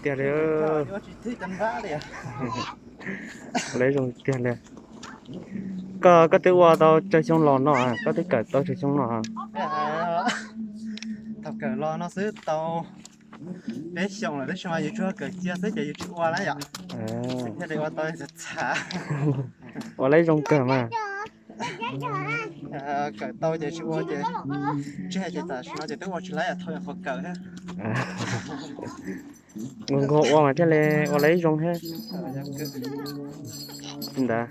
tiag li. Ua lawv zoo tiag li. Koj, koj twb ua tau tsawg xyoo los no, koj twb kawm tau tsawg xyoo no? Thaum kawm los no xwb tau peb xyoos lawm, tab sis mas yus tsuas kawm cia xwb ces yus tsis ua na yom. Thiaj li ua tau txhav txhav. Ua lawv zoo kawg mas. Kawm tau ces tsis ua ces tseg ces tam sim no ces twb ua tsis laib, thaum nyuam qhuav kawm thiab. Nkaus nkaus ua mas thiaj li ua lawv zoo thiab ntawd.